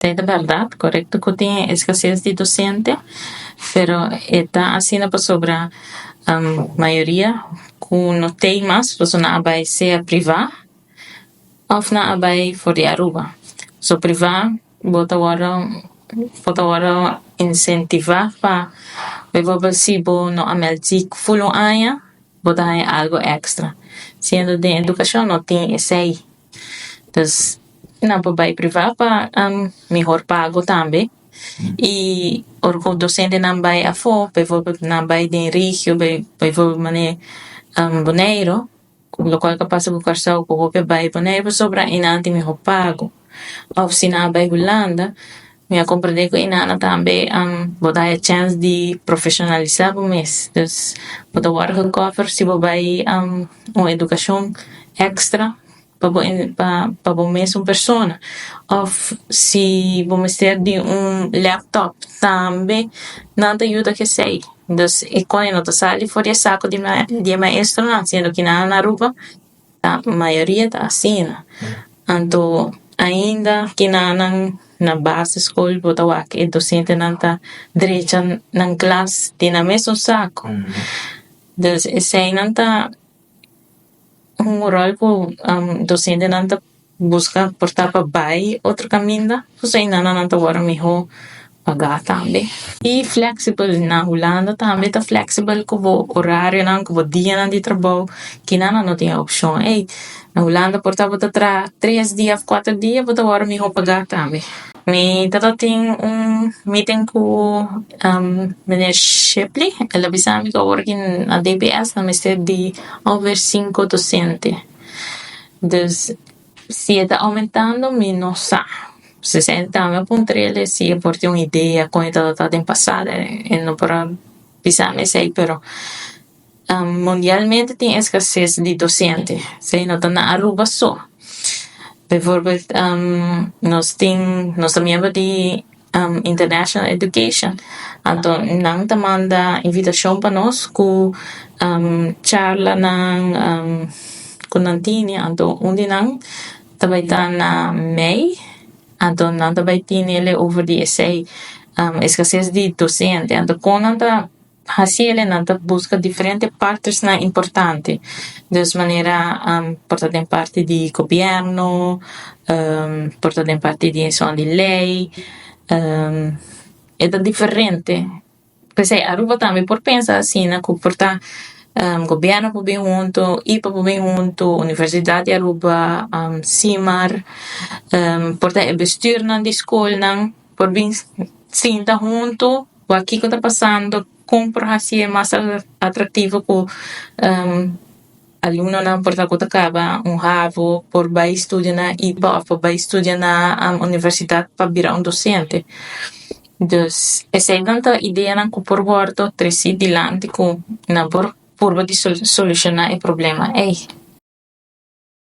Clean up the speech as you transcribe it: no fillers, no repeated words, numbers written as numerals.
Ta bèrdat, korekto ku tin eskases di dosente, pero e ta asina pasobra mayoria ku no tin mas pasobra nan a bai sea privá òf nan a bai for di Aruba. So privá bo ta wòrdu bo ta wòrdu insentivá pa bijvoorbeeld si bo no a meld ziek ful un aña bo ta haña algu èkstra. Siendo den edukashon no tin esei. Dus nan por bai privá pa mihor pago tambe i ora ku dosentenan bai afó bijvoorbeeld nan bai den regio bijvoorbeeld manera Boneiru lokual ku a pasa ku Kòrsou ku hopi a bai Boneiru pasobra einan tin mihor pago òf si nan a bai Hulanda mi a komprendé ku einan tambe bo ta haña chèns di profeshonalisá bo mes dus bo ta wòrdu gekover si bo bai un edukashon èkstra pa bo pa bo mes un persona òf si bo mester di un laptop tambe nan ta yuda ku esei dus e kos no ta sali for di e sako di e maestronan siendo ku nan na Aruba ta mayoria ta asina anto ainda kinanan na basisschool bo ta wak e dosentenan ta drecha nan klas den nan mesun sako dus eseinan ta un ròl ku dosentenan ta buska por ta pa bai otro kaminda pasobra einan nan ta wòrdu mihó pagá tambe. I fleksibel na Hulanda tambe ta fleksibel ku bo orarionan ku bo dianan di trabou kinan nan no tin e opshon ey na Hulanda por ta bo ta traha tres dia òf kuater dia bo ta wòrdu mihó pagá tambe. Mi tabata tin un meeting ku meneer Shipley el a bisa mi ku awor aki na DPS nan mester di over sinku dosente dus si e ta oumentando mi no sa si tambe a puntr'el si e por tin un idea kon e tabata den pasado e no por a bisa mi esei pero mundialmente tin eskases di dosente esei no ta na Aruba so bijvoorbeeld nos tin nos ta miembro di International Education anto nan ta manda invitashon pa nos ku charlanan ku nan tini anto un di nan ta bai ta na mei anto nan ta bai tini over di esei eskases di dosente anto kon nan ta hasiel nan ta buska diferente partnersnan importante dus manera por ta den parti di gobièrnu por ta den parti di esun di lei e ta diferente p'esei Aruba tambe por pensa asina ku por ta gobièrnu por bin huntu IPA por bin huntu Universidat di Aruba Simar por ta e bestuurnan di skolnan por bin sinta huntu. Wak kiko ta pasando, kon por hasié mas atraktivo ku alumnonan por ta ku ta kaba un havo por bai studia na IPA òf por bai studia na universidat pa bira un dosente. Dus eseinan ta ideanan ku por wòrdu tresí dilanti ku nan por purba di solushoná e problema ei.